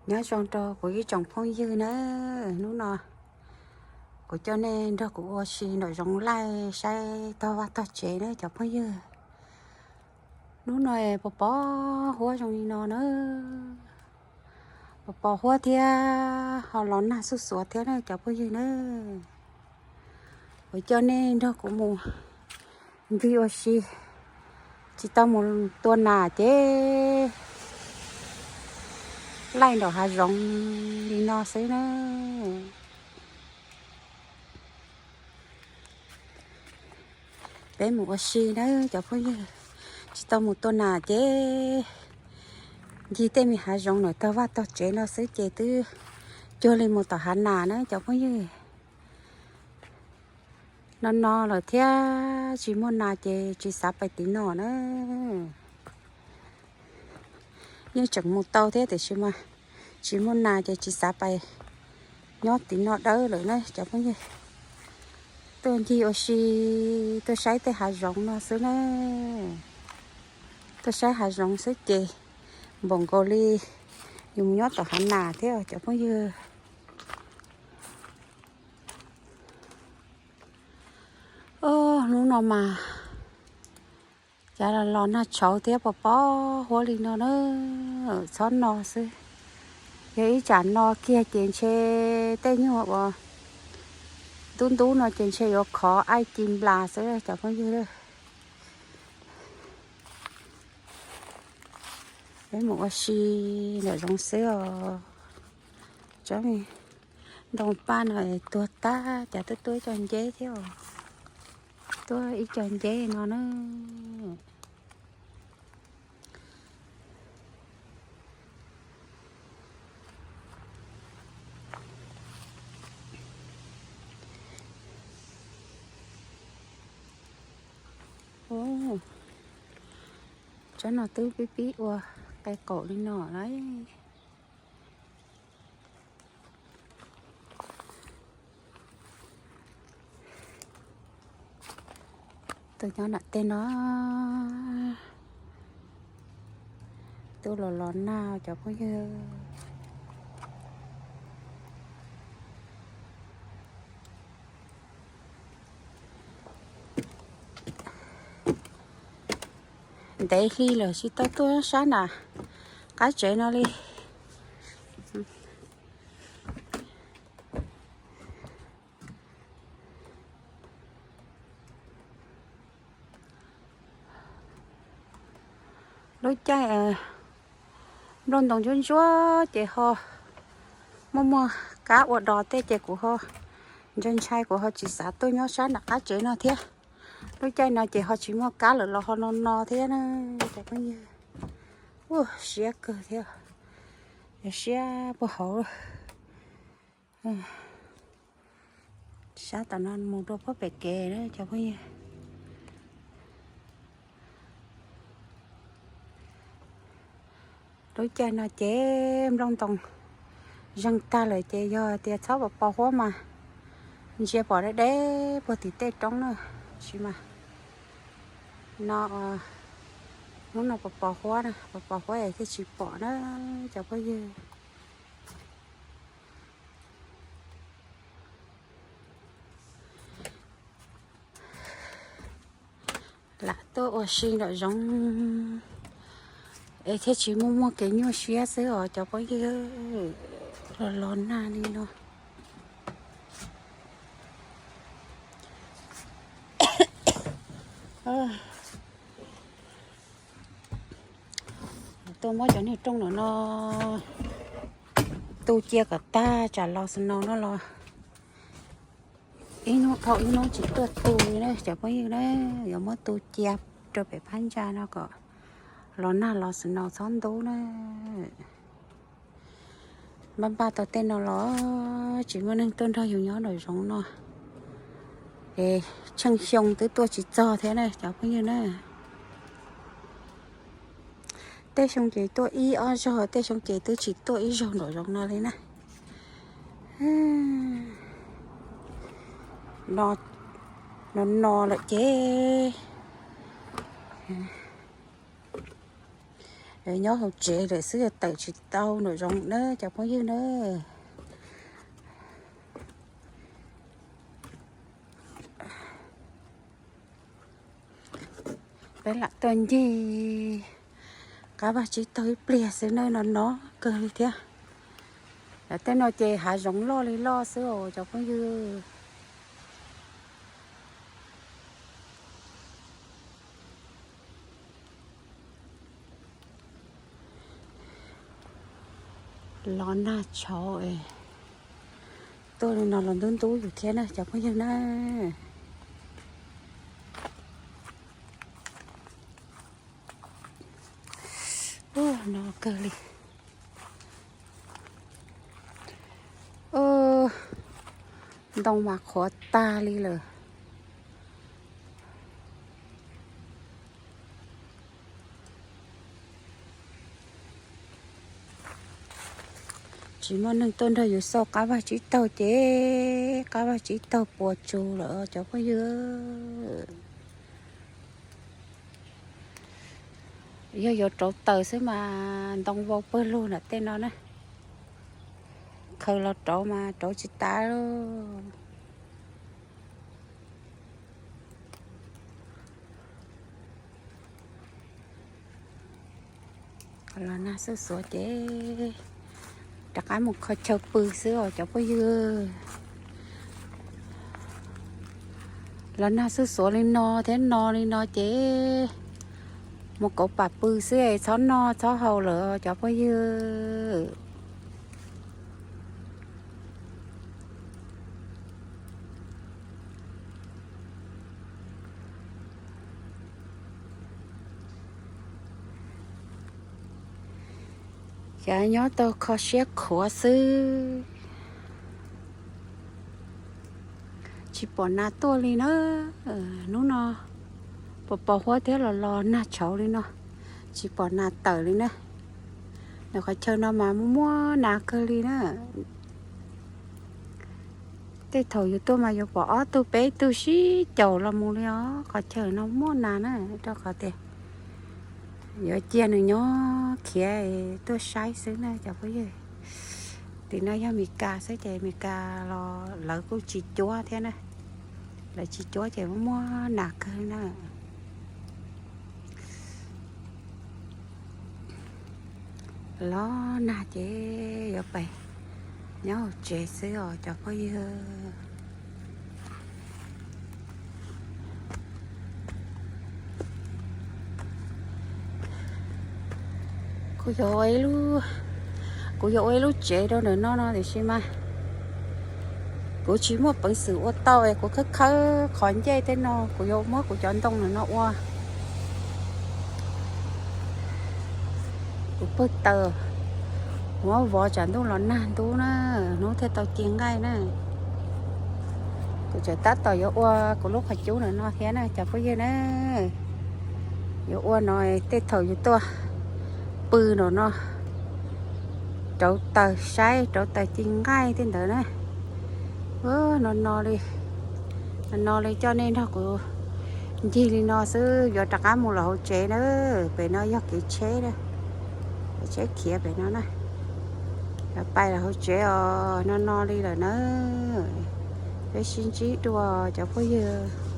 Nyob zoo rau kuv ib tsoom phooj ywg na, hnub no kuv coj nej nrog kuv ua si nraum zoov laij saib tog vaj tog tsev na cov phooj ywg. Hnub no pos pos huab zoo li no na, pos pos huab thiab ho los nag xuj xuav thiab na cov phooj ywg na. Kuv coj nej nrog kuv mus ncig ua si, tsis tau mus tua nas ces laij nraum hav zoov li no xwb na. Peb mus ua si na cov phooj ywg, tsis tau mus tua nas ces ncig tej me hav zoov nram tog vaj tog tsev no xwb ces twb cuag li mus tom hav nas na cov phooj ywg. No no lawm thiab tsis muaj nas ces tsis xav pais tim no na. Yeej tseem mus tau thiab tiam sis mas tsis muaj nas ces tsis xav pais, nyob tim no dawb lawm na cov phooj ywg. Tuaj ncig ua si, tuaj saib tej hav zoov no xwb na. Tuaj saib hav zoov xwb ces npaum nkaus li yus mus nyob tom hav nas thiab cov phooj ywg. Hnub no mas cas los los nag tshauv thiab pos pos huab li no na. Txhob no xwb, yog ib tsam no kiag ces ntshe tej nyuag uas ntub ntub no ces ntshe yuav khov aij ci nplas xwb cov phooj ywg. Peb mus ua si nram zoov xwb os. Tsob ntoo paj no tuag tag cas twb tuaj ib co nceb thiab os. Tuaj ib co nceb no na. Tsob no twb pib pib ua qe qaum li no lawm. Tuaj nyob nram tej no, twb los los nag cov phooj ywg. Ntev hli lawm tsis tau tuaj sab nram qab tsev no li. Lub caij nplooj ntoo ntsuab ntsuab ces ho muaj muaj kab ua dos tej ces kuv ho ntshai ntshai kuv ho tsis xav tuaj nyob sab nram qab tsev no thiab. Lub caij no ces ho tsis muaj kab lawm los ho no no thiab na cov phooj ywg. Ua siab kawg thiab, yog siab puag hauv. Sab tom no mus rau puag pem kev na cov phooj ywg. Lub caij no ces nplooj ntoo zeeg tag lawm ces yog tias txhob pos pos huab mas ntsia pom deb deb puag tim tej roob na. Sis mas no, hnub no pos pos huab na, pos pos huab es thiaj tsis pom na cov phooj ywg. Lam tuaj ua si nram zoov es thiaj tsis muaj muaj kev nyuaj siab xwb os cov phooj ywg. Los los nag li no. Tuaj muab cov niag rooj no no tu cia kom tag tsam los snow no los ib hnub dhau ib hnub tsis tuaj tu li na cov phooj ywg na. Yuav muab tu cia rau pem phab ntsa no kom los nag los snow txhob ntub na. Npaj npaj tau tej no los tsis muaj neeg tuaj nrog yus nyob nraum zoov no es tsheej xyoo twb tuaj tsis txog thiab na cov phooj ywg na. Tej xyoo ces tuaj ib ob zaug, tej xyoo ces twb tsis tuaj ib zaug nraum zoov no li na. No no lawm ces Nyob hauv tsev lawm xwb tawm tsis tau nram zoov na cov phooj ywg na. Peb lam tuaj ncig qab vaj tsib taug ib pliag xwb na, no no kawg li thiab. Tej no ces hav zoov loj li loj xwb os cov phooj ywg. Los nag tshauv, tuaj li no los ntub ntub yus thiab na cov phooj ywg na. Ub, no kawg li. Ntoo mas qhuav tag li lawm. Tsis muaj neeg tuaj nrog yus xauj qab vaj tsib taug ces qab vaj tsib taug puas tsuaj lawm cov phooj ywg. Yog yuav rauv taws xwb mas ntoo vau pawg lug nram tej no na. Khaws los rauv mas rauv tsis tas. Los nag xuj xuav ces rov qab mus kho chaw pw xwb os cov phooj ywg. Los nag xuj xuav li no thiab no li no ces mus kauv pam pw xwb es txhob noj txhob haus lawm cov phooj ywg. Xyov nyob tau kho siab khuav xwb. Tsis pom nas tuaj li na. Hnub no pos pos huab thiab los los nag tshauv li no, tsis pom nas tawm li na. Nws qhov chaw no mas muaj muaj nas kawg li na. Tej thaum yus tuaj mas yuav pom ob tug peb tug sib caum los mus li os, qhov chaw no muaj nas na, rau qhov tias yuav cia nws nyob khiav tuaj saib xwb na cov phooj ywg. Tim no yog Mes Kas xwb ces Mes Kas los lawv kuj tsis cuab thiab na. Lawv tsis cuab ces muaj muaj nas kawg na. Los nag ces yuav pais nyob hauv tsev xwb os cov phooj ywg. Kuv yuav ua ib lub, kuv yuav ua ib lub tsev rau ntawm no no tiam sis mas kuv tsis muaj peev xwm ua tau es kuv khawb khawb qhov ncej tej no, kuv yuav muab kuv cov ntoo ntawm no ua kuv pawg taws, muab vov tsam ntuj los nag ntub na, hnub thiaj tau ci nqaij na. Kuv tseem tab tom yuav ua kuv lub qhov cub ntawm no thiab na cov phooj ywg na. Yuav ua no tej thaum yus tuaj pw ntawm no rauv taws saib rauv taws ci nqaij tej ntawd na. No no li, no no li coj nej nrog kuv ncig li no xwb, yuav rov qab mus los hauv tsev na. Pem no yog kev tsheb, kev tsheb khiav pem no na. Yuav pais los hauv tsev os, no no li lawm na. Peb sib ntsib dua cov phooj ywg.